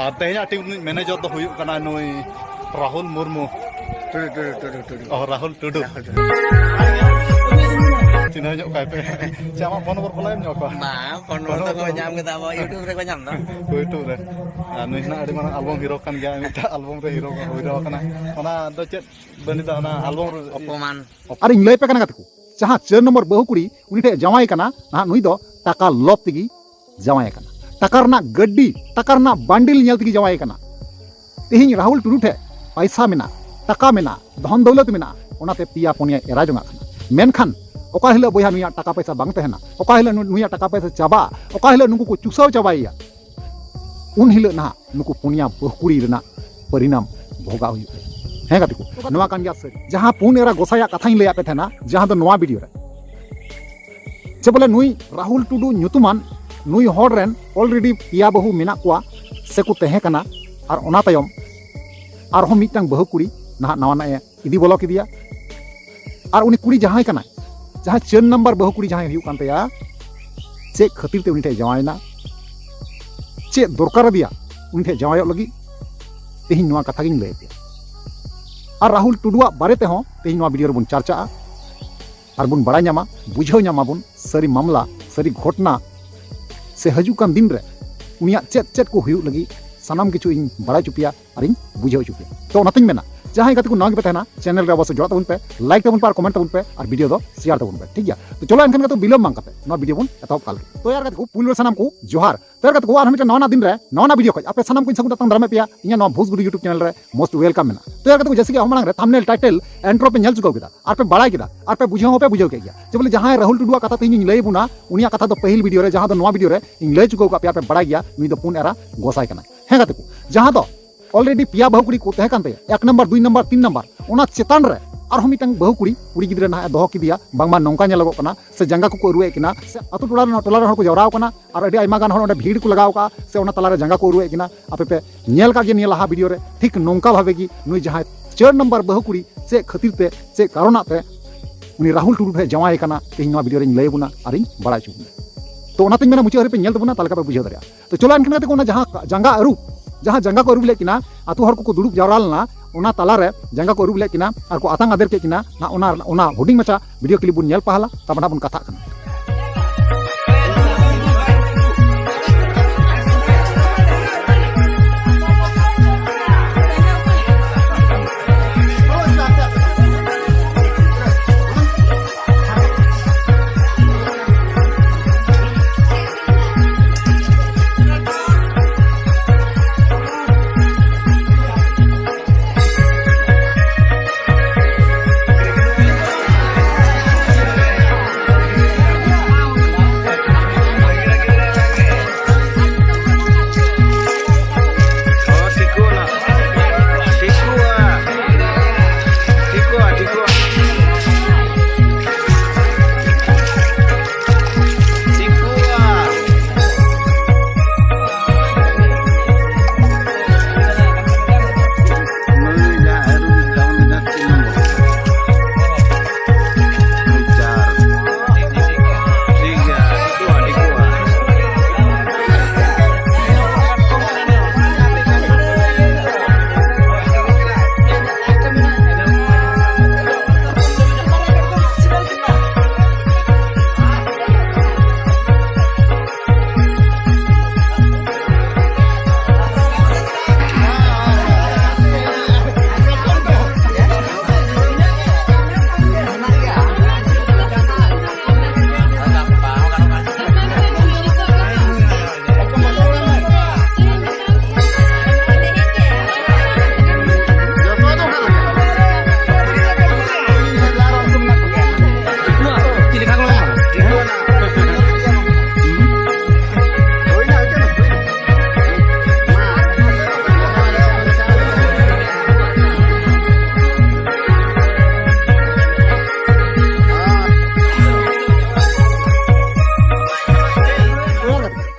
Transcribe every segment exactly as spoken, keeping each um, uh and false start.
ᱟᱨ ᱛᱮᱦᱮᱧᱟᱜ ᱴᱤᱢ ᱨᱤᱱᱤᱡ ᱢᱮᱱᱮᱡᱟᱨ ᱫᱚ ᱦᱩᱭᱩᱜ ᱠᱟᱱᱟ ᱱᱩᱭ ᱨᱟᱦᱩᱞ ᱢᱩᱨᱢᱩ᱾ ᱴᱩᱰᱩ, ᱴᱩᱰᱩ, ᱴᱩᱰᱩ, ᱴᱩᱰᱩ᱾ ᱚ, ᱨᱟᱦᱩᱞ ᱴᱩᱰᱩ᱾ ᱪᱤᱱᱦᱟᱹᱣ ᱧᱚᱜ ᱠᱟᱭ ᱯᱮ᱾ ᱪᱮ ᱟᱢᱟᱜ ᱯᱷᱳᱱ ᱱᱚᱢᱵᱚᱨ ᱠᱚ ᱞᱟᱭ ᱧᱚᱜ ᱠᱚᱣᱟ? ᱵᱟᱝ, ᱯᱷᱳᱱ ᱱᱚᱢᱵᱚᱨ ᱫᱚᱠᱚ ᱧᱟᱢ ᱠᱮᱫᱟ, ᱟᱵᱚ YouTube ᱨᱮᱠᱚ ᱧᱟᱢ ᱫᱟ᱾ YouTube ᱨᱮ᱾ ᱟᱨ ᱱᱩᱭ ᱦᱚᱸ ᱟᱹᱰᱤ ᱢᱟᱨᱟᱝ ᱟᱞᱵᱚᱢ ᱦᱤᱨᱳ ᱠᱟᱱ ᱜᱮᱭᱟ, ᱢᱤᱫᱴᱟᱝ ᱟᱞᱵᱚᱢ ᱨᱮ ᱦᱤᱨᱳ, ᱦᱤᱨᱳ ᱠᱟᱱᱟ᱾ ᱚᱱᱟ ᱫᱚ ᱪᱮᱫ ᱵᱟᱹᱱᱤ ᱫᱟ ᱚᱱᱟ ᱟᱞᱵᱚᱢ ᱨᱮ? ᱚᱯᱚᱢᱟᱱ᱾ ᱟᱨ ᱤᱧ ᱞᱟᱹᱭ ᱟᱯᱮ ᱠᱟᱱᱟ ᱜᱟᱛᱮ ᱠᱚ, ᱡᱟᱦᱟᱸ ᱪᱟᱨ ᱱᱚᱢᱵᱚᱨ ᱵᱟᱹᱦᱩ ᱠᱩᱲᱤ ᱩᱱᱤ ᱴᱷᱮᱱ ᱡᱟᱶᱟᱭ ᱠᱟᱱᱟ, ᱱᱟᱦᱟᱜ ᱱᱩᱭ ᱫᱚ ᱴᱟᱠᱟ ᱞᱚᱵᱽ ᱛᱮᱜᱮ ᱡᱟᱶᱟᱭ ᱟᱠᱟᱱᱟ᱾ ᱴᱟᱠᱟ ᱨᱮᱱᱟᱜ ᱜᱟᱹᱰᱤ, ᱴᱟᱠᱟ ᱨᱮᱱᱟᱜ ᱵᱟᱱᱰᱤᱞ ᱧᱮᱞ ᱛᱮᱜᱮ ᱡᱟᱶᱟᱭ ᱟᱠᱟᱱᱟ᱾ ᱛᱮᱦᱮᱧ ᱨᱟᱦᱩᱞ ᱴᱩᱰᱩ ᱴᱷᱮᱱ ᱯᱟᱭᱥᱟ ᱢᱮᱱᱟᱜᱼᱟ, ᱴᱟᱠᱟ ᱢᱮᱱᱟᱜᱼᱟ, ᱫᱷᱚᱱ ᱫᱚᱣᱞᱚᱛ ᱢᱮᱱᱟᱜᱼᱟ, ᱚᱱᱟᱛᱮ ᱯᱮᱭᱟ ᱯᱩᱱᱭᱟ ᱮᱨᱟ ᱡᱚᱝᱟᱜ ᱠᱟᱱᱟ᱾ ᱢᱮᱱᱠᱷᱟᱱ ᱚᱠᱟ ᱦᱤᱞᱳᱜ ᱵᱚᱭᱦᱟ ᱱᱩᱭᱟᱜ ᱴᱟᱠᱟ ᱯᱟᱭᱥᱟ ᱵᱟᱝ ᱛᱟᱦᱮᱱᱟ, ᱚᱠᱟ ᱦᱤᱞᱳᱜ ᱱᱩ-, ᱱᱩᱭᱟᱜ ᱴᱟᱠᱟ ᱯᱟᱭᱥᱟ ᱪᱟᱵᱟᱜᱼᱟ, ᱚᱠᱟ ᱦᱤᱞᱳᱜ ᱱᱩᱠᱩ ᱠᱚ ᱪᱩᱥᱟᱹᱣ ᱪᱟᱵᱟᱭᱮᱭᱟ, ᱩᱱ ᱦᱤᱞᱳᱜ ᱱᱟᱦᱟᱜ ᱱᱩᱠᱩ ᱯᱩᱱᱭᱟ ᱵᱟᱹᱦᱩ ᱠᱩᱲᱤ ᱨᱮᱱᱟᱜ ᱯᱚᱨᱤᱱᱟᱢ ᱵᱷᱳᱜᱟᱜ ᱦᱩᱭᱩᱜ ᱛᱟᱭᱟ᱾ ᱦᱮᱸ ᱜᱟᱛᱮ ᱠᱚ, ᱱᱚᱣᱟ ᱠᱟᱱ ᱜᱮᱭᱟ ᱥᱟᱹᱨᱤ᱾ ᱡᱟᱦᱟᱸ ᱯᱩᱱ ᱮᱨᱟ ᱜᱚᱸᱥᱟᱭᱟᱜ ᱠᱟᱛᱷᱟᱧ ᱞᱟᱹᱭᱟᱫ ᱯᱮ ᱛᱟᱦᱮᱱᱟ, ᱡᱟᱦᱟᱸ ᱫᱚ ᱱᱚᱣᱟ ᱵᱷᱤᱰᱤᱭᱳ ᱨᱮ, ᱪᱮ ᱵᱚᱞᱮ ᱱᱩᱭ ᱨᱟᱦᱩᱞ ᱴᱩᱰᱩ ᱧᱩᱛᱩᱢᱟᱱ ᱱᱩᱭ ᱦᱚᱲ ᱨᱮᱱ already ᱯᱮᱭᱟ ᱵᱟᱹᱦᱩ ᱢᱮᱱᱟᱜ ᱠᱚᱣᱟ ᱥᱮᱠᱚ ᱛᱟᱦᱮᱸ ᱠᱟᱱᱟ, ᱟᱨ ᱚᱱᱟ ᱛᱟᱭᱚᱢ ᱟᱨᱦᱚᱸ ᱢᱤᱫᱴᱟᱝ ᱵᱟᱹᱦᱩ ᱠᱩᱲᱤ ᱱᱟᱦᱟᱜ ᱱᱟᱣᱟ ᱱᱟᱜ ᱮ ᱤᱫᱤ ᱵᱚᱞᱚ ᱠᱮᱫᱮᱭᱟ᱾ ᱟᱨ ᱩᱱᱤ ᱠᱩᱲᱤ ᱡᱟᱦᱟᱸᱭ ᱠᱟᱱᱟᱭ, ᱡᱟᱦᱟᱸᱭ ᱪᱟᱨ ᱱᱟᱢᱵᱟᱨ ᱵᱟᱹᱦᱩ ᱠᱩᱲᱤ ᱡᱟᱦᱟᱸᱭ ᱦᱩᱭᱩᱜ ᱠᱟᱱ ᱛᱟᱭᱟ, ᱪᱮᱫ ᱠᱷᱟᱹᱛᱤᱨ ᱛᱮ ᱩᱱᱤ ᱴᱷᱮᱱ ᱡᱟᱶᱟᱭᱮᱱᱟ, ᱪᱮᱫ ᱫᱚᱨᱠᱟᱨ ᱟᱫᱮᱭᱟ ᱩᱱᱤ ᱴᱷᱮᱱ ᱡᱟᱶᱟᱭᱚᱜ ᱞᱟᱹᱜᱤᱫ, ᱛᱮᱦᱮᱧ ᱱᱚᱣᱟ ᱠᱟᱛᱷᱟ ᱜᱤᱧ ᱞᱟᱹᱭ ᱟᱯᱮᱭᱟ᱾ ᱟᱨ ᱨᱟᱦᱩᱞ ᱴᱩᱰᱩᱣᱟᱜ ᱵᱟᱨᱮ ᱛᱮᱦᱚᱸ ᱛᱮᱦᱮᱧ ᱱᱚᱣᱟ ᱵᱷᱤᱰᱤᱭᱳ ᱨᱮᱵᱚᱱ ᱪᱟᱨᱪᱟᱜᱼᱟ, ᱟᱨ ᱵᱚᱱ ᱵᱟᱲᱟᱭ ᱧᱟᱢᱟ, ᱵᱩᱡᱷᱟᱹᱣ ᱧᱟᱢᱟᱵᱚᱱ ᱥᱟᱹᱨᱤ ᱢᱟᱢᱞᱟ, ᱥᱟᱹᱨᱤ ᱜᱷᱚᱴᱱᱟ, ᱥᱮ ᱦᱤᱡᱩᱜ ᱠᱟᱱ ᱫᱤᱱ ᱨᱮ ᱩᱱᱤᱭᱟᱜ ᱪᱮᱫ ᱪᱮᱫ ᱠᱚ ᱦᱩᱭᱩᱜ ᱞᱟᱹᱜᱤᱫ, ᱥᱟᱱᱟᱢ ᱠᱤᱪᱷᱩ ᱤᱧ ᱵᱟᱲᱟᱭ ᱦᱚᱪᱚ ᱯᱮᱭᱟ ᱟᱨᱤᱧ ᱵᱩᱡᱷᱟᱹᱣ ᱦᱚᱪᱚ ᱯᱮᱭᱟ᱾ ᱛᱚ ᱚᱱᱟᱛᱤᱧ ᱢᱮᱱᱟ, ᱡᱟᱦᱟᱸᱭ ᱜᱟᱛᱮ ᱠᱚ ᱱᱟᱣᱟ ᱜᱮᱯᱮ ᱛᱟᱦᱮᱱᱟ, ᱪᱮᱱᱮᱞ ᱨᱮ ᱚᱵᱚᱥᱥᱳᱭ ᱡᱚᱲᱟᱜ ᱛᱟᱵᱚᱱ ᱯᱮ, ᱞᱟᱭᱤᱠ ᱛᱟᱵᱚᱱ ᱯᱮ ᱟᱨ ᱠᱚᱢᱮᱱᱴ ᱛᱟᱵᱚᱱ ᱯᱮ ᱟᱨ ᱵᱷᱤᱰᱤᱭᱳ ᱫᱚ ᱥᱮᱭᱟᱨ ᱛᱟᱵᱚᱱ ᱯᱮ, ᱴᱷᱤᱠ ᱜᱮᱭᱟ? ᱛᱚ ᱪᱚᱞᱚ ᱮᱱᱠᱷᱟᱱ ᱜᱟᱛᱮ ᱵᱤᱞᱚᱢ ᱵᱟᱝ ᱠᱟᱛᱮ ᱱᱚᱣᱟ ᱵᱷᱤᱰᱤᱭᱳ ᱵᱚᱱ ᱮᱛᱚᱦᱚᱵ ᱠᱟᱜ ᱞᱮᱜᱮ᱾ ᱛᱚ ᱭᱟᱨ ᱜᱟᱛᱮ ᱠᱚ, ᱯᱩᱭᱞᱩ ᱨᱮ ᱥᱟᱱᱟᱢ ᱠᱚ ᱡᱚᱦᱟᱨ᱾ ᱛᱚ ᱭᱟᱨ ᱜᱟᱛᱮ ᱠᱚ, ᱟᱨᱦᱚᱸ ᱢᱤᱫᱴᱮᱱ ᱱᱟᱣᱟ ᱱᱟᱜ ᱫᱤᱱ ᱨᱮ ᱱᱟᱣᱟ ᱱᱟᱜ ᱵᱷᱤᱰᱤᱭᱳ ᱠᱷᱚᱡ ᱟᱯᱮ ᱥᱟᱱᱟᱢ ᱠᱚᱧ ᱥᱟᱹᱜᱩᱱ ᱫᱟᱨᱟᱢ ᱫᱟᱨᱟᱢᱮᱫ ᱯᱮᱭᱟ ᱤᱧᱟᱹᱜ ᱱᱚᱣᱟ ᱵᱷᱳᱡᱽ ᱜᱩᱰᱩ YouTube ᱪᱮᱱᱮᱞ ᱨᱮ most welcome ᱢᱮᱱᱟᱜᱼᱟ᱾ ᱛᱚ ᱭᱟᱨ ᱜᱟᱛᱮ ᱠᱚ, ᱡᱮᱭᱥᱮ ᱠᱤ ᱟᱵᱚ ᱢᱟᱲᱟᱝ ᱨᱮ ᱛᱷᱟᱢᱵᱱᱮᱞ, ᱴᱟᱭᱴᱮᱞ, ᱤᱱᱴᱨᱳ ᱯᱮ ᱧᱮᱞ ᱪᱩᱠᱟᱹᱣ ᱠᱮᱫᱟ ᱟᱨ ᱯᱮ ᱵᱟᱲᱟᱭ ᱠᱮᱫᱟ ᱟᱨ ᱯᱮ ᱵᱩᱡᱷᱟᱹᱣ ᱦᱚᱸᱯᱮ ᱵᱩᱡᱷᱟᱹᱣ ᱠᱮᱫ ᱜᱮᱭᱟ᱾ ᱡᱮ ᱵᱚᱞᱮ ᱡᱟᱦᱟᱸᱭ ᱨᱟᱦᱩᱞ ᱴᱩᱰᱩᱣᱟᱜ ᱠᱟᱛᱷᱟ ᱛᱮᱦᱮᱧ ᱤᱧ ᱞᱟᱹᱭ ᱟᱵᱚᱱᱟ, ᱩᱱᱤᱭᱟᱜ ᱠᱟᱛᱷᱟ ᱫᱚ ᱯᱟᱹᱦᱤᱞ ᱵᱷᱤᱰᱤᱭᱳ ᱨᱮ, ᱡᱟᱦᱟᱸ ᱫᱚ ᱱᱚᱣᱟ ᱵᱷᱤᱰᱤᱭᱳ ᱨᱮ ᱤᱧ ᱞᱟᱹᱭ ᱪᱩᱠᱟᱹᱣ ᱠᱟᱜ ᱯᱮᱭᱟ, ᱯᱮ ᱵᱟᱲᱟᱭ ᱜᱮᱭᱟ ᱱᱩᱭ ᱫᱚ ᱯᱩᱱ ᱮᱨᱟ ᱜᱚᱸᱥᱟᱭ ᱠᱟᱱᱟᱭ᱾ ᱦᱮᱸ ᱜᱟᱛᱮ ᱠᱚ, ᱡᱟᱦᱟᱸ ᱫᱚ already ᱯᱮᱭᱟ ᱵᱟᱹᱦᱩ ᱠᱩᱲᱤ ᱠᱚ ᱛᱟᱦᱮᱸ ᱠᱟᱱ ᱛᱟᱭᱟ, ᱮᱠ ᱱᱟᱢᱵᱟᱨ, ᱫᱩᱭ ᱱᱟᱢᱵᱟᱨ, ᱛᱤᱱ ᱱᱟᱢᱵᱟᱨ, ᱚᱱᱟ ᱪᱮᱛᱟᱱ ᱨᱮ ᱟᱨᱦᱚᱸ ᱢᱤᱫᱴᱟᱝ ᱵᱟᱹᱦᱩ ᱠᱩᱲᱤ, ᱠᱩᱲᱤ ᱜᱤᱫᱽᱨᱟᱹ ᱱᱟᱦᱟᱜ ᱮ ᱫᱚᱦᱚ ᱠᱮᱫᱮᱭᱟ, ᱵᱟᱝᱢᱟ ᱱᱚᱝᱠᱟ ᱧᱮᱞᱚᱜᱚᱜ ᱠᱟᱱᱟ ᱥᱮ ᱡᱟᱸᱜᱟ ᱠᱚᱠᱚ ᱟᱹᱨᱩᱭᱮᱫ ᱠᱤᱱᱟ ᱥᱮ ᱟᱛᱳ ᱴᱚᱞᱟ ᱨᱮᱱ, ᱴᱚᱞᱟ ᱨᱮᱱ ᱦᱚᱲ ᱠᱚ ᱡᱟᱣᱨᱟ ᱟᱠᱟᱱᱟ ᱟᱨ ᱟᱹᱰᱤ ᱟᱭᱢᱟ ᱜᱟᱱ ᱦᱚᱲ ᱚᱸᱰᱮ ᱵᱷᱤᱲ ᱠᱚ ᱞᱟᱜᱟᱣ ᱠᱟᱜᱼᱟ ᱥᱮ ᱚᱱᱟ ᱛᱟᱞᱟᱨᱮ ᱡᱟᱸᱜᱟ ᱠᱚ ᱟᱹᱨᱩᱭᱮᱫ ᱠᱤᱱᱟ᱾ ᱟᱯᱮ ᱯᱮ ᱧᱮᱞ ᱠᱟᱜ ᱜᱮᱭᱟ ᱱᱤᱭᱟᱹ ᱞᱟᱦᱟ ᱵᱷᱤᱰᱤᱭᱳ ᱨᱮ, ᱴᱷᱤᱠ ᱱᱚᱝᱠᱟ ᱵᱷᱟᱵᱮ ᱜᱮ ᱱᱩᱭ ᱡᱟᱦᱟᱸᱭ ᱪᱟᱨ ᱱᱟᱢᱵᱟᱨ ᱵᱟᱹᱦᱩ ᱠᱩᱲᱤ ᱪᱮᱫ ᱠᱷᱟᱹᱛᱤᱨ ᱛᱮ, ᱪᱮᱫ ᱠᱟᱨᱚᱱᱟᱜ ᱛᱮ ᱩᱱᱤ ᱨᱟᱦᱩᱞ ᱴᱩᱰᱩ ᱴᱷᱮᱱ ᱡᱟᱶᱟᱭ ᱠᱟᱱᱟ, ᱛᱮᱦᱮᱧ ᱱᱚᱣᱟ ᱵᱷᱤᱰᱤᱭᱳ ᱨᱤᱧ ᱞᱟᱹᱭ ᱟᱵᱚᱱᱟ ᱟᱨᱤᱧ ᱵᱟᱲᱟᱭ ᱦᱚᱪᱚ ᱵᱚᱱᱟ᱾ ᱛᱚ ᱚᱱᱟᱛᱤᱧ ᱢᱮᱱᱟ ᱢᱩᱪᱟᱹᱫ ᱦᱟᱹᱨᱤᱡ ᱯᱮ ᱧᱮᱞ ᱛᱟᱵᱚᱱᱟ, ᱛᱟᱦᱞᱮ ᱠᱷᱟᱱ ᱯᱮ ᱵᱩᱡᱷᱟᱹᱣ ᱫᱟᱲᱮᱭᱟᱜᱼᱟ᱾ ᱛᱚ ᱪᱚᱞᱚ ᱮᱱᱠᱷᱟᱱ ᱜᱟᱛᱮ ᱠᱚ, ᱚᱱᱟ ᱡᱟᱦᱟᱸ ᱡᱟᱸᱜᱟ ᱟᱹᱨᱩᱵ ᱡᱟᱦᱟᱸ ᱡᱟᱸᱜᱟ ᱠᱚ ᱟᱹᱨᱩᱵ ᱞᱮᱫ ᱠᱤᱱᱟ, ᱟᱹᱛᱩ ᱦᱚᱲ ᱠᱚᱠᱚ ᱫᱩᱲᱩᱵ ᱡᱟᱣᱨᱟ ᱞᱮᱱᱟ, ᱚᱱᱟ ᱛᱟᱞᱟᱨᱮ ᱡᱟᱸᱜᱟ ᱠᱚ ᱟᱹᱨᱩᱵ ᱞᱮᱫ ᱠᱤᱱᱟ ᱟᱨ ᱠᱚ ᱟᱛᱟᱝ ᱟᱫᱮᱨ ᱠᱮᱫ ᱠᱤᱱᱟ᱾ ᱱᱟ-, ᱚᱱᱟ, ᱚᱱᱟ ᱦᱩᱰᱤᱧ ᱢᱟᱪᱷᱟ ᱵᱷᱤᱰᱤᱭᱳ ᱠᱞᱤᱯ ᱵᱚᱱ ᱧᱮᱞ ᱯᱟᱦᱞᱟ, ᱛᱟᱨᱯᱚᱨ ᱱᱟᱜ ᱵᱚᱱ ᱠᱟᱛᱷᱟᱜ ᱠᱟᱱᱟ᱾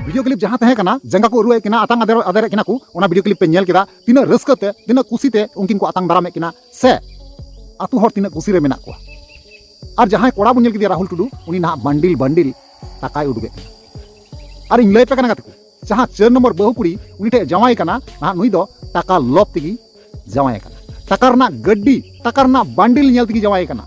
ᱵᱷᱤᱰᱤᱭᱳ ᱠᱞᱤᱯ ᱡᱟᱦᱟᱸ ᱛᱟᱦᱮᱸ ᱠᱟᱱᱟ, ᱡᱟᱸᱜᱟ ᱠᱚ ᱟᱹᱨᱩᱵ ᱮᱫ ᱠᱤᱱᱟ, ᱟᱛᱟᱝ ᱟᱫᱮᱨ, ᱟᱫᱮᱨᱮᱫ ᱠᱤᱱᱟ ᱠᱚ, ᱚᱱᱟ ᱵᱷᱤᱰᱤᱭᱳ ᱠᱞᱤᱯ ᱯᱮ ᱧᱮᱞ ᱠᱮᱫᱟ᱾ ᱛᱤᱱᱟᱹᱜ ᱨᱟᱹᱥᱠᱟᱹ ᱛᱮ, ᱛᱤᱱᱟᱹᱜ ᱠᱩᱥᱤ ᱛᱮ ᱩᱱᱠᱤᱱ ᱠᱚ ᱟᱛᱟᱝ ᱫᱟᱨᱟᱢᱮᱫ ᱠᱤᱱᱟ, ᱥᱮ ᱟᱹᱛᱩ ᱦᱚᱲ ᱛᱤᱱᱟᱹᱜ ᱠᱩᱥᱤ ᱨᱮ ᱢᱮᱱᱟᱜ ᱠᱚᱣᱟ᱾ ᱟᱨ ᱡᱟᱦᱟᱸᱭ ᱠᱚᱲᱟ ᱵᱚᱱ ᱧᱮᱞ ᱠᱮᱫᱮᱭᱟ, ᱨᱟᱦᱩᱞ ᱴᱩᱰᱩ, ᱩᱱᱤ ᱱᱟᱦᱟᱜ ᱵᱟᱱᱰᱤᱞ ᱵᱟᱱᱰᱤᱞ ᱴᱟᱠᱟᱭ ᱩᱰᱩᱠᱮᱫ ᱠᱟᱱᱟ᱾ ᱟᱨ ᱤᱧ ᱞᱟᱹᱭ ᱟᱯᱮ ᱠᱟᱱᱟ ᱜᱟᱛᱮ ᱠᱚ, ᱡᱟᱦᱟᱸ ᱪᱟᱨ ᱱᱚᱢᱵᱚᱨ ᱵᱟᱹᱦᱩ ᱠᱩᱲᱤ ᱩᱱᱤ ᱴᱷᱮᱱ ᱡᱟᱶᱟᱭ ᱠᱟᱱᱟ, ᱱᱟᱦᱟᱜ ᱱᱩᱭ ᱫᱚ ᱴᱟᱠᱟ ᱞᱚᱵ ᱛᱮᱜᱮ ᱡᱟᱶᱟᱭ ᱠᱟᱱᱟ᱾ ᱴᱟᱠᱟ ᱨᱮᱱᱟᱜ ᱜᱟᱹᱰᱤ, ᱴᱟᱠᱟ ᱨᱮᱱᱟᱜ ᱵᱟᱱᱰᱤᱞ ᱧᱮᱞ ᱛᱮᱜᱮ ᱡᱟᱶᱟᱭ ᱠᱟᱱᱟ᱾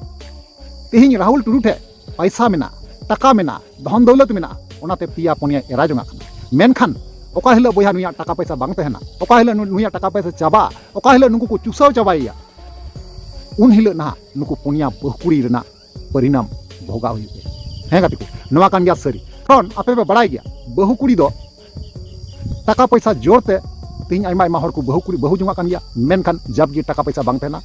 ᱛᱮᱦᱮᱧ ᱨᱟᱦᱩᱞ ᱴᱩᱰᱩ ᱴᱷᱮᱱ ᱯᱟᱭᱥᱟ ᱢᱮᱱᱟᱜᱼᱟ, ᱴᱟᱠᱟ ᱢᱮᱱᱟᱜᱼᱟ, ᱫᱷᱚᱱ ᱫᱟᱹᱣᱞᱟᱹᱛ ᱢᱮᱱᱟᱜᱼᱟ, ᱚᱱᱟᱛᱮ ᱯᱮᱭᱟ ᱯᱩᱱᱭᱟ ᱮᱨᱟ ᱡᱚᱝᱟᱜ ᱠᱟᱱᱟ᱾ ᱢᱮᱱᱠᱷᱟᱱ ᱚᱠᱟ ᱦᱤᱞᱳᱜ ᱵᱚᱭᱦᱟ ᱱᱩᱭᱟᱜ ᱴᱟᱠᱟ ᱯᱚᱭᱥᱟ ᱵᱟᱝ ᱛᱟᱦᱮᱱᱟ, ᱚᱠᱟ ᱦᱤᱞᱳᱜ ᱱᱩ-, ᱱᱩᱭᱟᱜ ᱴᱟᱠᱟ ᱯᱚᱭᱥᱟ ᱪᱟᱵᱟᱜᱼᱟ, ᱚᱠᱟ ᱦᱤᱞᱳᱜ ᱱᱩᱠᱩ ᱠᱚ ᱪᱩᱥᱟᱹᱣ ᱪᱟᱵᱟᱭᱮᱭᱟ, ᱩᱱ ᱦᱤᱞᱳᱜ ᱱᱟᱦᱟᱜ ᱱᱩᱠᱩ ᱯᱩᱱᱭᱟ ᱵᱟᱹᱦᱩ ᱠᱩᱲᱤ ᱨᱮᱱᱟᱜ ᱯᱚᱨᱤᱱᱟᱢ ᱵᱷᱳᱜᱟᱣ ᱦᱩᱭᱩᱜ ᱛᱟᱭᱟ᱾ ᱦᱮᱸ ᱜᱟᱛᱮ ᱠᱚ, ᱱᱚᱣᱟ ᱠᱟᱱ ᱜᱮᱭᱟ ᱥᱟᱹᱨᱤ᱾ ᱠᱟᱨᱚᱱ ᱟᱯᱮ ᱯᱮ ᱵᱟᱲᱟᱭ ᱜᱮᱭᱟ, ᱵᱟᱹᱦᱩ ᱠᱩᱲᱤ ᱫᱚ ᱴᱟᱠᱟ ᱯᱚᱭᱥᱟ ᱡᱳᱨ ᱛᱮ ᱛᱮᱦᱮᱧ ᱟᱭᱢᱟ ᱟᱭᱢᱟ ᱦᱚᱲ ᱠᱚ ᱵᱟᱹᱦᱩ ᱠᱩᱲᱤ, ᱵᱟᱹᱦᱩ ᱡᱚᱝᱟᱜ ᱠᱟᱱ ᱜᱮᱭᱟ, ᱢᱮᱱᱠᱷᱟᱱ ᱡᱟᱵ ᱜᱮ ᱴᱟᱠᱟ ᱯᱚᱭᱥᱟ ᱵᱟᱝ ᱛᱟᱦᱮᱱᱟ,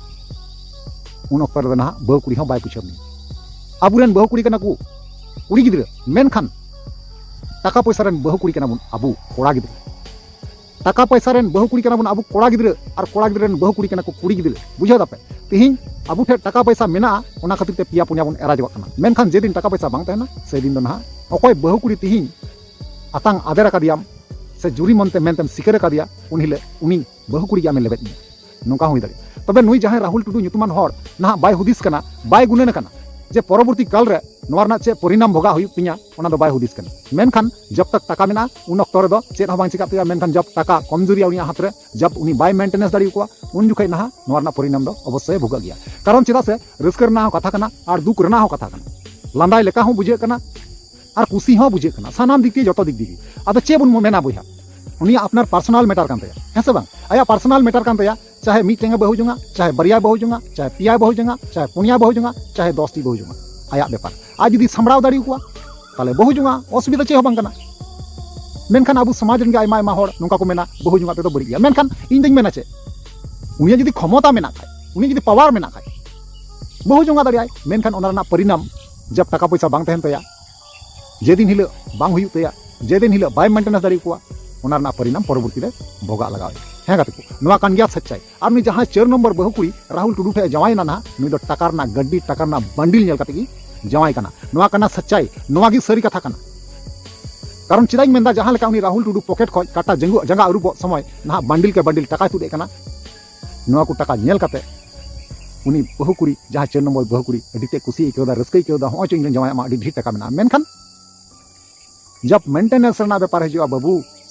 ᱩᱱ ᱚᱠᱛᱚ ᱨᱮᱫᱚ ᱱᱟᱦᱟᱜ ᱵᱟᱹᱦᱩ ᱠᱩᱲᱤ ᱦᱚᱸ ᱵᱟᱭ ᱯᱩᱪᱷᱟᱹᱣ ᱢᱮᱭᱟ᱾ ᱟᱵᱚᱨᱮᱱ ᱵᱟᱹᱦᱩ ᱠᱩᱲᱤ ᱠᱟᱱᱟ ᱠᱚ ᱠᱩᱲᱤ ᱜᱤᱫᱽᱨᱟᱹ, ᱢᱮᱱᱠᱷᱟᱱ ᱴᱟᱠᱟ ᱯᱚᱭᱥᱟ ᱨᱮᱱ ᱵᱟᱹᱦᱩ ᱠᱩᱲᱤ ᱠᱟᱱᱟ ᱵᱚᱱ ᱟᱵᱚ ᱠᱚᱲᱟ ᱜᱤᱫᱽᱨᱟᱹ᱾ ᱴᱟᱠᱟ ᱯᱚᱭᱥᱟ ᱨᱮᱱ ᱵᱟᱹᱦᱩ ᱠᱩᱲᱤ ᱠᱟᱱᱟ ᱵᱚᱱ ᱟᱵᱚ ᱠᱚᱲᱟ ᱜᱤᱫᱽᱨᱟᱹ, ᱟᱨ ᱠᱚᱲᱟ ᱜᱤᱫᱽᱨᱟᱹ ᱨᱮᱱ ᱵᱟᱹᱦᱩ ᱠᱩᱲᱤ ᱠᱟᱱᱟ ᱠᱚ ᱠᱩᱲᱤ ᱜᱤᱫᱽᱨᱟᱹ᱾ ᱵᱩᱡᱷᱟᱹᱣ ᱫᱟᱯᱮ? ᱛᱤᱦᱤᱧ ᱟᱵᱚ ᱴᱷᱮᱱ ᱴᱟᱠᱟ ᱯᱚᱭᱥᱟ ᱢᱮᱱᱟᱜᱼᱟ, ᱚᱱᱟ ᱠᱷᱟᱹᱛᱤᱨ ᱛᱮ ᱯᱮᱭᱟ ᱯᱩᱱᱭᱟ ᱵᱚᱱ ᱮᱨᱟ ᱡᱚᱝᱟᱜ ᱠᱟᱱᱟ, ᱢᱮᱱᱠᱷᱟᱱ ᱡᱮᱫᱤᱱ ᱴᱟᱠᱟ ᱯᱚᱭᱥᱟ ᱵᱟᱝ ᱛᱟᱦᱮᱱᱟ, ᱥᱮᱫᱤᱱ ᱫᱚ ᱱᱟᱦᱟᱜ ᱚᱠᱚᱭ ᱵᱟᱹᱦᱩ ᱠᱩᱲᱤ ᱛᱤᱦᱤᱧ ᱟᱛᱟᱝ ᱟᱫᱮᱨ ᱟᱠᱟᱫᱮᱭᱟᱢ ᱥᱮ ᱡᱩᱨᱤ ᱢᱚᱱᱛᱮ ᱢᱮᱱᱛᱮᱢ ᱥᱤᱠᱟᱹᱨ ᱟᱠᱟᱫᱮᱭᱟ, ᱩᱱ ᱦᱤᱞᱳᱜ ᱩᱱᱤ ᱵᱟᱹᱦᱩ ᱠᱩᱲᱤ ᱜᱮ ᱟᱢᱮ ᱞᱮᱵᱮᱫ ᱢᱮᱭᱟ᱾ ᱱᱚᱝᱠᱟ ᱦᱚᱸ ᱦᱩᱭ ᱫᱟᱲᱮᱭᱟᱜᱼᱟ᱾ ᱛᱚᱵᱮ ᱱᱩᱭ ᱡᱟᱦᱟᱸᱭ ᱨᱟᱦᱩᱞ ᱴᱩᱰᱩ ᱧᱩᱛᱩᱢᱟᱱ ᱦᱚᱲ ᱱᱟᱦᱟᱜ ᱵᱟᱭ ᱦᱩᱫᱤᱥ ᱠᱟᱱᱟ, ᱵᱟᱭ ᱜᱩᱱᱟᱹᱱ ᱟᱠᱟᱱᱟ ᱡᱮ ᱯᱚᱨᱚᱵᱚᱨᱛᱤ ᱠᱟᱞ ᱨᱮ ᱱᱚᱣᱟ ᱨᱮᱱᱟᱜ ᱪᱮᱫ ᱯᱚᱨᱤᱱᱟᱢ ᱵᱷᱳᱜᱟᱜ ᱦᱩᱭᱩᱜ ᱛᱤᱧᱟ, ᱚᱱᱟ ᱫᱚ ᱵᱟᱭ ᱦᱩᱫᱤᱥ ᱠᱟᱱᱟ᱾ ᱢᱮᱱᱠᱷᱟᱱ ᱡᱚᱵ ᱛᱟᱠ ᱴᱟᱠᱟ ᱢᱮᱱᱟᱜᱼᱟ, ᱩᱱ ᱚᱠᱛᱚ ᱨᱮᱫᱚ ᱪᱮᱫ ᱦᱚᱸ ᱵᱟᱝ ᱪᱤᱠᱟᱜ ᱛᱟᱭᱟ, ᱢᱮᱱᱠᱷᱟᱱ ᱡᱚᱵ ᱴᱟᱠᱟ ᱠᱚᱢᱡᱩᱨᱤᱭᱟ ᱩᱱᱤᱭᱟᱜ ᱦᱟᱛ ᱨᱮ, ᱡᱚᱵ ᱩᱱᱤ ᱵᱟᱭ ᱢᱮᱱᱴᱮᱱᱮᱱᱥ ᱫᱟᱲᱮᱭᱟᱠᱚᱣᱟ, ᱩᱱ ᱡᱚᱠᱷᱮᱡ ᱱᱟᱦᱟᱜ ᱱᱚᱣᱟ ᱨᱮᱱᱟᱜ ᱯᱚᱨᱤᱱᱟᱢ ᱫᱚ ᱚᱵᱚᱥᱥᱳᱭ ᱵᱷᱳᱜᱟᱜ ᱜᱮᱭᱟ᱾ ᱠᱟᱨᱚᱱ ᱪᱮᱫᱟᱜ ᱥᱮ ᱨᱟᱹᱥᱠᱟᱹ ᱨᱮᱱᱟᱜ ᱦᱚᱸ ᱠᱟᱛᱷᱟ ᱠᱟᱱᱟ ᱟᱨ ᱫᱩᱠ ᱨᱮᱱᱟᱜ ᱦᱚᱸ ᱠᱟᱛᱷᱟ ᱠᱟᱱᱟ, ᱞᱟᱸᱫᱟᱭ ᱞᱮᱠᱟ ᱦᱚᱸ ᱵᱩᱡᱷᱟᱹᱜ ᱠᱟᱱᱟ ᱟᱨ ᱠᱩᱥᱤ ᱦᱚᱸ ᱵᱩᱡᱷᱟᱹᱜ ᱠᱟᱱᱟ, ᱥᱟᱱᱟᱢ ᱫᱤᱠ ᱫᱤᱭᱮ, ᱡᱚᱛᱚ ᱫᱤᱠ ᱫᱤᱭᱮ᱾ ᱟᱫᱚ ᱪᱮᱫ ᱵᱚᱱ ᱢᱮᱱᱟ ᱵᱚᱭᱦᱟ, ᱩᱱᱤᱭᱟᱜ ᱟᱯᱱᱟᱨ ᱯᱟᱨᱥᱚᱱᱟᱞ ᱢᱮᱴᱟᱨ ᱠᱟᱱ ᱛᱟᱭᱟ, ᱦᱮᱸ ᱥᱮ ᱵᱟᱝ? ᱟᱭᱟᱜ ᱯᱟᱨᱥᱚᱱᱟᱞ ᱢᱮᱴᱟᱨ ᱠᱟᱱ ᱛᱟᱭᱟ, ᱪᱟᱦᱮ ᱢᱤᱫᱴᱮᱱ ᱮ ᱵᱟᱹᱦᱩ ᱡᱚᱝᱟ, ᱪᱟᱦᱮ ᱵᱟᱨᱭᱟ ᱵᱟᱹᱦᱩ ᱡᱚᱝᱟ, ᱪᱟᱦᱮ ᱯᱮᱭᱟ ᱵᱟᱹᱦᱩ ᱡᱚᱝᱟ, ᱪᱟᱦᱮ ᱯᱩᱱᱭᱟ ᱵᱟᱹᱦᱩ ᱡᱚᱝᱟ, ᱪᱟᱦᱮ ᱫᱚᱥᱴᱤ ᱵᱟᱹᱦᱩ ᱡᱚᱝᱟ, ᱟᱭᱟᱜ ᱵᱮᱯᱟᱨ᱾ ᱟᱡ ᱡᱩᱫᱤ ᱥᱟᱢᱵᱲᱟᱣ ᱫᱟᱲᱮᱭᱟᱠᱚᱣᱟ, ᱛᱟᱦᱞᱮ ᱵᱟᱹᱦᱩ ᱡᱚᱝᱟ, ᱚᱥᱩᱵᱤᱫᱷᱟ ᱪᱮᱫ ᱦᱚᱸ ᱵᱟᱝ ᱠᱟᱱᱟ᱾ ᱢᱮᱱᱠᱷᱟᱱ ᱟᱵᱚ ᱥᱚᱢᱟᱡᱽ ᱨᱮᱱ ᱜᱮ ᱟᱭᱢᱟ ᱟᱭᱢᱟ ᱦᱚᱲ ᱱᱚᱝᱠᱟ ᱠᱚ ᱢᱮᱱᱟ, "ᱵᱟᱹᱦᱩ ᱡᱚᱝᱟᱜ ᱛᱮᱫᱚ ᱵᱟᱹᱲᱤᱡ ᱜᱮᱭᱟ", ᱢᱮᱱᱠᱷᱟᱱ ᱤᱧ ᱫᱚᱧ ᱢᱮᱱᱟ ᱪᱮᱫ, ᱩᱱᱤᱭᱟᱜ ᱡᱩᱫᱤ ᱠᱷᱚᱢᱚᱛᱟ ᱢᱮᱱᱟᱜ ᱠᱷᱟᱡ, ᱩᱱᱤ ᱡᱩᱫᱤ ᱯᱟᱣᱟᱨ ᱢᱮᱱᱟᱜ ᱠᱷᱟᱡ, ᱵᱟᱹᱦᱩ ᱡᱚᱝᱟ ᱫᱟᱲᱮᱭᱟᱜᱼᱟᱭ, ᱢᱮᱱᱠᱷᱟᱱ ᱚᱱᱟ ᱨᱮᱱᱟᱜ ᱯᱚᱨᱤᱱᱟᱢ ᱡᱟᱵ ᱴᱟᱠᱟ ᱯᱚᱭᱥᱟ ᱵᱟᱝ ᱛᱟᱦᱮᱱ ᱛᱟᱭᱟ, ᱡᱮᱫᱤᱱ ᱦᱤᱞᱳᱜ ᱵᱟᱝ ᱦᱩᱭᱩᱜ ᱛᱟᱭᱟ, ᱡᱮᱫᱤᱱ ᱦᱤᱞᱳᱜ ᱵᱟᱭ ᱢᱮᱱᱴᱮᱱᱮᱱᱥ ᱫᱟᱲᱮᱭᱟᱠᱚᱣᱟ, ᱚᱱᱟ ᱨᱮᱱᱟᱜ ᱯᱚᱨᱤᱱᱟᱢ ᱯᱚᱨᱚᱵᱚᱨᱛᱤ ᱨᱮ ᱵᱷᱳᱜᱟᱜ ᱞᱟᱜᱟᱣ ᱮᱭᱟ᱾ ᱦᱮᱸ ᱜᱟᱛᱮ ᱠᱚ, ᱱᱚᱣᱟ ᱠᱟᱱ ᱜᱮᱭᱟ ᱥᱟᱪᱪᱟᱭ᱾ ᱟᱨ ᱩᱱᱤ ᱡᱟᱦᱟᱸᱭ ᱪᱟᱨ ᱱᱚᱢᱵᱚᱨ ᱵᱟᱹᱦᱩ ᱠᱩᱲᱤ ᱨᱟᱦᱩᱞ ᱴᱩᱰᱩ ᱴᱷᱮᱱ ᱡᱟᱶᱟᱭ ᱮᱱᱟ ᱱᱟᱦᱟᱜ, ᱱᱩᱭ ᱫᱚ ᱴᱟᱠᱟ ᱨᱮᱱᱟᱜ ᱜᱟᱹᱰᱤ, ᱴᱟᱠᱟ ᱨᱮᱱᱟᱜ ᱵᱟᱱᱰᱤᱞ ᱧᱮᱞ ᱠᱟᱛᱮ ᱜᱮ ᱡᱟᱶᱟᱭ ᱠᱟᱱᱟ᱾ ᱱᱚᱣᱟ ᱠᱟᱱᱟ ᱥᱟᱪᱪᱟᱭ, ᱱᱚᱣᱟ ᱜᱮ ᱥᱟᱹᱨᱤ ᱠᱟᱛᱷᱟ ᱠᱟᱱᱟ᱾ ᱠᱟᱨᱚᱱ ᱪᱮᱫᱟᱜ ᱤᱧ ᱢᱮᱱᱫᱟ, ᱡᱟᱦᱟᱸ ᱞᱮᱠᱟ ᱩᱱᱤ ᱨᱟᱦᱩᱞ ᱴᱩᱰᱩ ᱯᱚᱠᱮᱴ ᱠᱷᱚᱱ ᱠᱟᱴᱟ ᱡᱟᱸᱜᱟ, ᱡᱟᱸᱜᱟ ᱟᱹᱨᱩᱵᱚᱜ ᱥᱚᱢᱚᱭ ᱱᱟᱦᱟᱜ ᱵᱟᱱᱰᱤᱞ ᱠᱮ ᱵᱟᱱᱰᱤᱞ ᱴᱟᱠᱟᱭ ᱛᱩᱫ ᱮᱫ ᱠᱟᱱᱟ, ᱱᱚᱣᱟ ᱠᱚ ᱴᱟᱠᱟ ᱧᱮᱞ ᱠᱟᱛᱮ ᱩᱱᱤ ᱵᱟᱹᱦᱩ ᱠᱩᱲᱤ, ᱡᱟᱦᱟᱸ ᱪᱟᱨ ᱱᱚᱢᱵᱚᱨ ᱵᱟᱹᱦᱩ ᱠᱩᱲᱤ, ᱟᱹᱰᱤ ᱛᱮᱫ ᱠᱩᱥᱤ ᱟᱹᱭᱠᱟᱹᱣ ᱮᱫᱟ, ᱨᱟᱹᱥᱠᱟᱹ ᱟᱹᱭᱠᱟᱹᱣ ᱮᱫᱟ, "ᱦᱚᱸᱜᱼᱚᱭ ᱪᱚ ᱤᱧ ᱨᱮᱱ ᱡᱟᱶᱟᱭ ᱟᱢᱟᱜ ᱟᱹᱰᱤ ᱰᱷᱮᱨ ᱴᱟᱠᱟ ᱢᱮᱱᱟᱜᱼᱟ", ᱢᱮᱱᱠᱷᱟᱱ ᱡᱟᱵ ᱢᱮᱱᱴᱮᱱᱮᱱᱥ ᱨᱮᱱᱟᱜ ᱵᱮᱯᱟᱨ ᱦᱤᱡᱩᱜᱼᱟ ᱵᱟᱹᱵᱩ,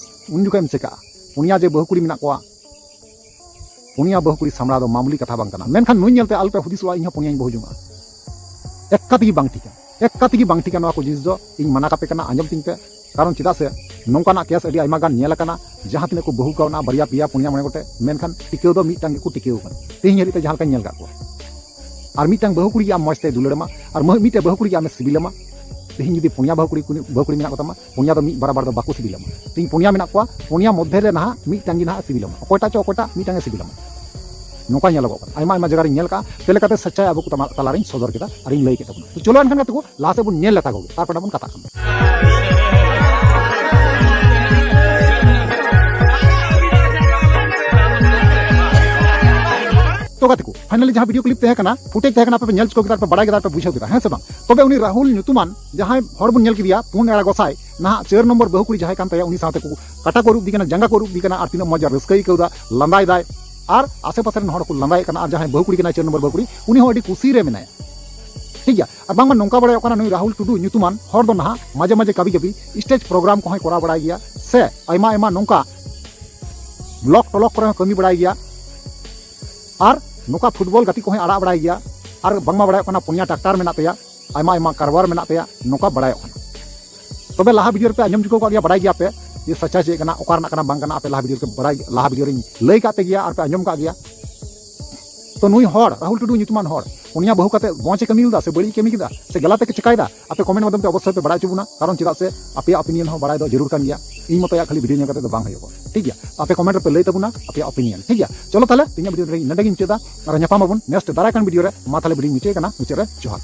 ᱩᱱ ᱡᱚᱠᱷᱮᱡ ᱮᱢ ᱪᱮᱠᱟᱜᱼᱟ? ᱯᱩᱱᱭᱟ ᱡᱮ ᱵᱟᱹᱦᱩ ᱠᱩᱲᱤ ᱢᱮᱱᱟᱜ ᱠᱚᱣᱟ, ᱯᱩᱱᱭᱟ ᱵᱟᱹᱦᱩ ᱠᱩᱲᱤ ᱥᱟᱢᱲᱟᱣ ᱫᱚ ᱢᱟᱢᱩᱞᱤ ᱠᱟᱛᱷᱟ ᱵᱟᱝ ᱠᱟᱱᱟ᱾ ᱢᱮᱱᱠᱷᱟᱱ ᱱᱩᱭ ᱧᱮᱞᱛᱮ ᱟᱞᱚᱯᱮ ᱦᱩᱫᱤᱥᱚᱜᱼᱟ ᱤᱧ ᱦᱚᱸ ᱯᱩᱱᱭᱟᱧ ᱵᱟᱹᱦᱩ ᱡᱚᱝᱟ᱾ ᱮᱠᱠᱟ ᱛᱮᱜᱮ ᱵᱟᱝ ᱴᱷᱤᱠᱟ, ᱮᱠᱠᱟ ᱛᱮᱜᱮ ᱵᱟᱝ ᱴᱷᱤᱠᱟ᱾ ᱱᱚᱣᱟ ᱠᱚ ᱡᱤᱱᱤᱥ ᱫᱚ ᱤᱧ ᱢᱟᱱᱟ ᱠᱟᱯᱮ ᱠᱟᱱᱟ, ᱟᱸᱡᱚᱢ ᱛᱤᱧ ᱯᱮ᱾ ᱠᱟᱨᱚᱱ ᱪᱮᱫᱟᱜ ᱥᱮ ᱱᱚᱝᱠᱟᱱᱟᱜ ᱠᱮᱥ ᱟᱹᱰᱤ ᱟᱭᱢᱟ ᱜᱟᱱ ᱧᱮᱞ ᱟᱠᱟᱱᱟ, ᱡᱟᱦᱟᱸ ᱛᱤᱱᱟᱹᱜ ᱠᱚ ᱵᱟᱹᱦᱩ ᱠᱟᱣᱱᱟ, ᱵᱟᱨᱭᱟ ᱯᱮᱭᱟ ᱯᱩᱱᱭᱟ ᱢᱚᱬᱮ ᱜᱚᱴᱮᱡ, ᱢᱮᱱᱠᱷᱟᱱ ᱴᱤᱠᱟᱹᱣ ᱫᱚ ᱢᱤᱫᱴᱟᱝ ᱜᱮᱠᱚ ᱴᱤᱠᱟᱹᱣ ᱟᱠᱟᱱᱟ᱾ ᱛᱮᱦᱮᱧ ᱦᱟᱹᱨᱤᱡ ᱛᱮ ᱡᱟᱦᱟᱸ ᱞᱮᱠᱟᱧ ᱧᱮᱞ ᱟᱠᱟᱫ ᱠᱚᱣᱟ᱾ ᱟᱨ ᱢᱤᱫᱴᱟᱝ ᱵᱟᱹᱦᱩ ᱠᱩᱲᱤ ᱜᱮ ᱟᱢ ᱢᱚᱡᱽ ᱛᱮᱭ ᱫᱩᱞᱟᱹᱲ ᱟᱢᱟ, ᱟᱨ ᱢᱟᱹ-, ᱢᱤᱫᱴᱮᱡ ᱵᱟᱹᱦᱩ ᱠᱩᱲᱤ ᱜᱮ ᱟᱢᱮ ᱥᱤᱵᱤᱞ ᱟᱢᱟ᱾ ᱛᱮᱦᱮᱧ ᱡᱩᱫᱤ ᱯᱩᱱᱭᱟ ᱵᱟᱹᱦᱩ ᱠᱩᱲᱤ, ᱵᱟᱹᱦᱩ ᱠᱩᱲᱤ ᱢᱮᱱᱟᱜ ᱠᱚᱛᱟᱢᱟ, ᱯᱩᱱᱭᱟ ᱫᱚ ᱢᱤᱫ ᱵᱟᱨ ᱵᱟᱨ ᱫᱚ ᱵᱟᱠᱚ ᱥᱤᱵᱤᱞ ᱟᱢᱟ᱾ ᱛᱮᱦᱮᱧ ᱯᱩᱱᱭᱟ ᱢᱮᱱᱟᱜ ᱠᱚᱣᱟ, ᱯᱩᱱᱭᱟ ᱢᱚᱫᱽᱫᱷᱮ ᱨᱮ ᱱᱟᱦᱟᱜ ᱢᱤᱫᱴᱟᱝ ᱜᱮ ᱱᱟᱦᱟᱜ ᱥᱤᱵᱤᱞ ᱟᱢᱟ, ᱚᱠᱚᱭᱴᱟᱜ ᱪᱚ ᱚᱠᱚᱭᱴᱟᱜ ᱢᱤᱫᱴᱟᱝ ᱮ ᱥᱤᱵᱤᱞ ᱟᱢᱟ᱾ ᱱᱚᱝᱠᱟ ᱧᱮᱞᱚᱜᱚᱜ ᱠᱟᱱᱟ, ᱟᱭᱢᱟ ᱟᱭᱢᱟ ᱡᱟᱭᱜᱟ ᱨᱤᱧ ᱧᱮᱞ ᱠᱟᱜᱼᱟ᱾ ᱪᱮᱫ ᱞᱮᱠᱟᱛᱮ ᱥᱟᱪᱪᱟᱭ ᱟᱵᱚ ᱠᱚ ᱛᱟᱞᱟ-, ᱛᱟᱞᱟᱨᱤᱧ ᱥᱚᱫᱚᱨ ᱠᱮᱫᱟ ᱟᱨᱤᱧ ᱞᱟᱹᱭ ᱠᱮᱫ ᱛᱟᱵᱚᱱᱟ᱾ ᱛᱚ ᱪᱚᱞᱚ ᱮᱱᱠᱷᱟᱱ ᱜᱟᱛᱮ ᱠᱚ, ᱞᱟᱦᱟ ᱥᱮᱫ ᱵᱚᱱ ᱧᱮᱞ ᱞᱮᱛᱟ ᱠᱚᱜᱮ, ᱛᱟᱨᱯᱚᱨᱮ ᱵᱚᱱ ᱠᱟᱛᱷᱟᱜ ᱠᱟᱱᱟ᱾ ᱛᱚ ᱜᱟᱛᱮ ᱠᱚ, finally ᱡᱟᱦᱟᱸ video clip ᱛᱟᱦᱮᱸ ᱠᱟᱱᱟ, footage ᱛᱟᱦᱮᱸ ᱠᱟᱱᱟ, ᱟᱯᱮ ᱯᱮ ᱧᱮᱞ ᱪᱩᱠᱟᱹᱣ ᱠᱮᱫᱟ, ᱟᱨ ᱯᱮ ᱵᱟᱲᱟᱭ ᱠᱮᱫᱟ, ᱟᱨ ᱯᱮ ᱵᱩᱡᱷᱟᱹᱣ ᱠᱮᱫᱟ, ᱦᱮᱸ ᱥᱮ ᱵᱟᱝ? ᱛᱚᱵᱮ ᱩᱱᱤ ᱨᱟᱦᱩᱞ ᱧᱩᱛᱩᱢᱟᱱ ᱡᱟᱦᱟᱸᱭ ᱦᱚᱲ ᱵᱚᱱ ᱧᱮᱞ ᱠᱮᱫᱮᱭᱟ, ᱯᱩᱱ ᱮᱲᱟ ᱜᱚᱸᱥᱟᱭ, ᱱᱟᱦᱟᱜ ᱪᱟᱨ ᱱᱚᱢᱵᱚᱨ ᱵᱟᱹᱦᱩ ᱠᱩᱲᱤ ᱡᱟᱦᱟᱸᱭ ᱠᱟᱱ ᱛᱟᱭᱟ, ᱩᱱᱤ ᱥᱟᱶᱛᱮ ᱠᱚ ᱠᱟᱴᱟ ᱠᱚ ᱟᱹᱨᱩᱵ ᱤᱫᱤ ᱠᱟᱱᱟ, ᱡᱟᱸᱜᱟ ᱠᱚ ᱟᱹᱨᱩᱵ ᱤᱫᱤ ᱠᱟᱱᱟ, ᱟᱨ ᱛᱤᱱᱟᱹᱜ ᱢᱚᱡᱽ ᱨᱟᱹᱥᱠᱟᱹᱭ ᱟᱹᱭᱠᱟᱹᱣ ᱫᱟ, ᱞᱟᱸᱫᱟᱭ ᱫᱟᱭ, ᱟᱨ ᱟᱥᱮ ᱯᱟᱥᱮ ᱨᱮᱱ ᱦᱚᱲ ᱠᱚ ᱞᱟᱸᱫᱟᱭᱮᱫ ᱠᱟᱱᱟ, ᱟᱨ ᱡᱟᱦᱟᱸᱭ ᱵᱟᱹᱦᱩ ᱠᱩᱲᱤ ᱠᱟᱱᱟᱭ ᱪᱟᱨ ᱱᱚᱢᱵᱚᱨ ᱵᱟᱹᱦᱩ ᱠᱩᱲᱤ, ᱩᱱᱤ ᱦᱚᱸ ᱟᱹᱰᱤ ᱠᱩᱥᱤ ᱨᱮ ᱢᱮᱱᱟᱭᱟ᱾ ᱴᱷᱤᱠ ᱜᱮᱭᱟ, ᱟᱨ ᱵᱟᱝᱢᱟ ᱱᱚᱝᱠᱟ ᱵᱟᱲᱟᱭᱚᱜ ᱠᱟᱱᱟ, ᱱᱩᱭ ᱨᱟᱦᱩᱞ ᱴᱩᱰᱩ ᱧᱩᱛᱩᱢᱟᱱ ᱦᱚᱲ ᱫᱚ ᱱᱟᱦᱟᱜ ᱢᱟᱡᱷᱮ ᱢᱟᱡᱷᱮ ᱠᱟᱵᱷᱤ ᱠᱟᱵᱷᱤ stage program ᱠᱚᱦᱚᱸᱭ ᱠᱚᱨᱟᱣ ᱵᱟᱲᱟᱭ ᱜᱮᱭᱟ, ᱥᱮ ᱟᱭᱢᱟ ᱟᱭᱢᱟ ᱱᱚᱝᱠᱟ ᱵᱞᱚᱠ ᱴᱚᱞᱚᱠ ᱠᱚᱨᱮ ᱦᱚᱸ ᱠᱟᱹᱢᱤ ᱵᱟᱲᱟᱭ ᱜᱮᱭᱟ᱾ ᱟᱨ ᱱᱚᱝᱠᱟ ᱯᱷᱩᱴᱵᱚᱞ ᱜᱟᱛᱮ ᱠᱚᱦᱚᱸᱭ ᱟᱲᱟᱜ ᱵᱟᱲᱟᱭ ᱜᱮᱭᱟ᱾ ᱟᱨ ᱵᱟᱝᱢᱟ ᱵᱟᱲᱟᱭᱚᱜ ᱠᱟᱱᱟ ᱯᱩᱱᱭᱟ ᱴᱨᱟᱠᱴᱟᱨ ᱢᱮᱱᱟᱜ ᱛᱟᱭᱟ, ᱟᱭᱢᱟ ᱟᱭᱢᱟ ᱠᱟᱨᱵᱟᱨ ᱢᱮᱱᱟᱜ ᱛᱟᱭᱟ, ᱱᱚᱝᱠᱟ ᱵᱟᱲᱟᱭᱚᱜ ᱠᱟᱱᱟ᱾ ᱛᱚᱵᱮ ᱞᱟᱦᱟ video ᱨᱮᱯᱮ ᱟᱸᱡᱚᱢ ᱪᱩᱠᱟᱹᱣ ᱠᱟᱜ ᱜᱮᱭᱟ, ᱵᱟᱲᱟᱭ ᱜᱮᱭᱟ ᱯᱮ ᱡᱮ ᱥᱟᱪᱟᱭ ᱪᱮᱫ ᱠᱟᱱᱟ, ᱚᱠᱟ ᱨᱮᱱᱟᱜ ᱠᱟᱱᱟ ᱵᱟᱝ ᱠᱟᱱᱟ, ᱟᱯᱮ ᱞᱟᱦᱟ video ᱨᱮᱯᱮ ᱵᱟᱲᱟᱭ, ᱞᱟᱦᱟ video ᱨᱤᱧ ᱞᱟᱹᱭ ᱠᱟᱜ ᱯᱮ ᱜᱮᱭᱟ ᱟᱨ ᱯᱮ ᱟᱸᱡᱚᱢ ᱠᱟᱜ ᱜᱮᱭᱟ᱾ ᱛᱚ ᱱᱩᱭ ᱦᱚᱲ ᱨᱟᱦᱩᱞ ᱴᱩᱰᱩ ᱧᱩᱛᱩᱢᱟᱱ ᱦᱚᱲ ᱯᱩᱱᱭᱟ ᱵᱟᱹᱦᱩ ᱠᱟᱛᱮ ᱢᱚᱡᱽ ᱮ ᱠᱟᱹᱢᱤ ᱞᱮᱫᱟ ᱥᱮ ᱵᱟᱹᱲᱤᱡ ᱮ ᱠᱟᱹᱢᱤ ᱠᱮᱫᱟ ᱥᱮ ᱜᱟᱞᱟᱛ ᱮ ᱪᱮᱠᱟᱭᱮᱫᱟ, ᱟᱯᱮ comment ᱢᱟᱫᱽᱫᱷᱚᱢ ᱛᱮ ᱚᱵᱚᱥᱥᱳᱭ ᱯᱮ ᱵᱟᱲᱟᱭ ᱦᱚᱪᱚ ᱵᱚᱱᱟ, ᱠᱟᱨᱚᱱ ᱪᱮᱫᱟᱜ ᱥᱮ ᱟᱯᱮᱭᱟᱜ opinion ᱦᱚᱸ ᱵᱟᱲᱟᱭ ᱫᱚ ᱡᱟᱹᱨᱩᱲ ᱠᱟᱱ ᱜᱮᱭᱟ᱾ ᱤᱧ ᱢᱚᱛᱚᱭᱟᱜ ᱠᱷᱟᱹᱞᱤ video ᱧᱮᱞ ᱠᱟᱛᱮ ᱫᱚ ᱵᱟᱝ ᱦᱩᱭᱩᱜᱼᱟ, ᱴᱷᱤᱠ ᱜᱮᱭᱟ? ᱟᱯᱮ comment ᱨᱮᱯᱮ ᱞᱟᱹᱭ ᱛᱟᱵᱚᱱᱟ ᱟᱯᱮᱭᱟᱜ opinion, ᱴᱷᱤᱠ ᱜᱮᱭᱟ? ᱪᱚᱞᱚ ᱛᱟᱦᱞᱮ ᱛᱮᱦᱮᱧᱟᱜ video ᱫᱚ ᱱᱚᱰᱮ ᱜᱤᱧ ᱢᱩᱪᱟᱹᱫᱟ, ᱟᱨ ᱧᱟᱯᱟᱢ ᱟᱵᱚᱱ next ᱫᱟᱨᱟᱭ ᱠᱟᱱ video ᱨᱮ᱾ ᱢᱟ ᱛᱟᱦᱞᱮ video ᱧ ᱢᱩᱪᱟᱹᱫ ᱠᱟᱱᱟ, ᱢᱩᱪᱟᱹᱫ ᱨᱮ ᱡᱚᱦᱟᱨ᱾